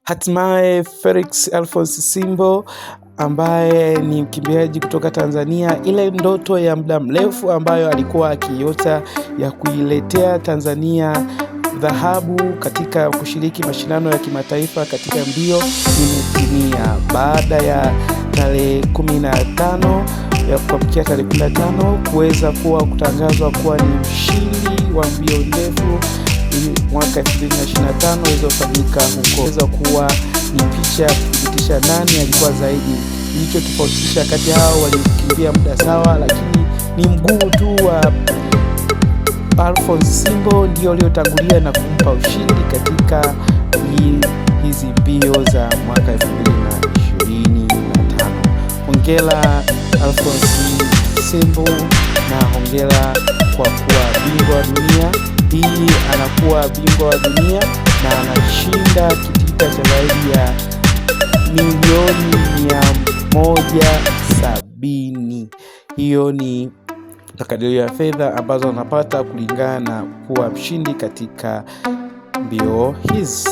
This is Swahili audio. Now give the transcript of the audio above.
Hatimaye Felix Alphonce Simbo ambaye ni mkimbiaji kutoka Tanzania, ile ndoto ya muda mrefu ambayo alikuwa akiiota ya kuiletea Tanzania dhahabu katika kushiriki mashindano ya kimataifa katika mbio imetimia baada ya tarehe 15 ya kuamkia tarehe 15 kuweza kuwa kutangazwa kuwa ni mshindi wa mbio ndefu mwaka 2025 ilizofanyika huko. Weza kuwa ni picha ya kuthibitisha nani alikuwa zaidi. Kilichotofautisha kati yao walikimbia muda sawa, lakini ni mguu tu wa Alphonce Simbo ndio uliotangulia na kumpa ushindi katika hizi mbio za mwaka 2025. Hongera Alphonce Simbo na hongera kwa kuwa bingwa wa dunia. Hii anakuwa bingwa wa dunia na anashinda kitita cha zaidi ya milioni 170. Hiyo ni makadirio ya fedha ambazo anapata kulingana na kuwa mshindi katika mbio hizi.